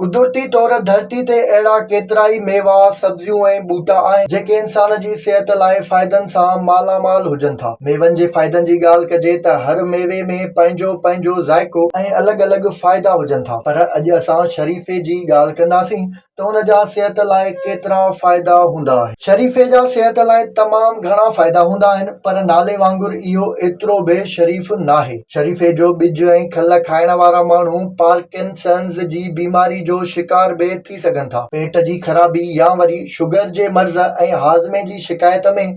قدرتي طور ڌرتي تي اهڙا ڪيترائي ميوا، سبزيون ۽ ٻوٽا آهن، جيڪي انسان جي صحت لاء فائدن سان مالا مال هجن ٿا. ميون جي فائدن جي ڳالهه ڪجي ته هر ميوي ۾ پنهنجو پنهنجو ذائقو ۽ الڳ الڳ فائدا هجن ٿا. پر اڄ اسان شريفي جي ڳالهه ڪنداسين ته ان جا صحت لاء ڪيترا فائدا هوندا آهن. شريفي جا صحت لاء تمام گهڻا فائدا هوندا آهن پر نالي وانگر اهو ايترو به شريف ناهي. شريفي جو ٻج ۽ کل کائڻ وارا ماڻهو پارڪنسنز جي بيماري جو شڪار به ٿي سگهن ٿا. پيٽ جي خرابي يا وري شگر جي مرض ۽ هاضمي جي شڪايت ۾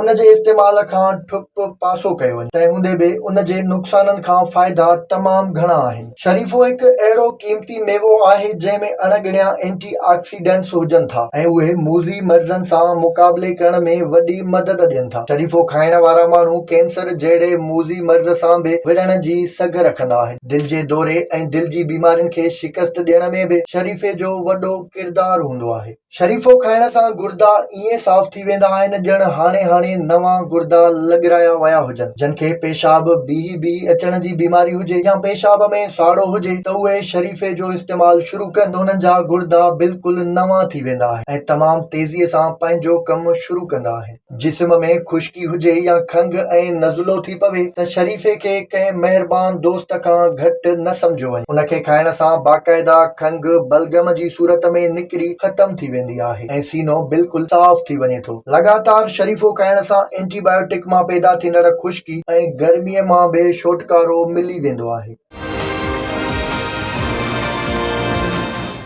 ان جي استعمال کان ٺپ پاسو ڪيو وڃي، تنهن هوندي به ان جي نقصانن کان فائدا تمام گهڻا آهن. شريفو هڪ اهڙو قيمتي ميوو آهي جنهن ۾ اڻ ڳڻيا اينٽي آڪسيڊنٽس هجن ٿا ۽ اهي موذي مرضن سان مقابلي ڪرڻ ۾ وڏي مدد ڏين ٿا. شريفو کائڻ وارا ماڻهو ڪينسر جهڙي موذي مرض سان به وڙهڻ جي سگهه رکندا آهن. دل جي دوري ۽ دل جي بيمارين کي شڪست ڏيڻ ۾ به شريفي جو وڏو ڪردار هوندو آهي. شريفو کائڻ سان گردا ائين صاف ٿي ويندا آهن ڄڻ هاڻي هاڻي نوان گردا لڳرايا ويا هجن. جن کي پيشاب بيهي بيهي اچڻ جي بيماري هجي يا پيشاب ۾ ساڙو هجي ته اهي شريفي جو استعمال شروع ڪن ته انهن جا گردا بلڪل نوان ٿي ويندا آهن ۽ تمام تيزي سان پنهنجو ڪم شروع ڪندا آهن. جسم ۾ خشڪي هجي يا کنگهه ۽ نزلو ٿي پوي ته شريفي کي ڪنهن مهربان دوست کان گهٽ نه سمجهيو وڃي. ان کي کائڻ سان باقاعده کنگهه بلغم جي صورت ۾ نڪري ختم ٿي ويندي آهي ۽ سينو بلڪل صاف ٿي وڃي ٿو. لڳاتار شريفو کائڻ سان اينٽي بايوٽڪ مان پيدا ٿيندڙ خشڪي ۽ گرميء مان به ڇوٽڪارو ملي ويندو آهي.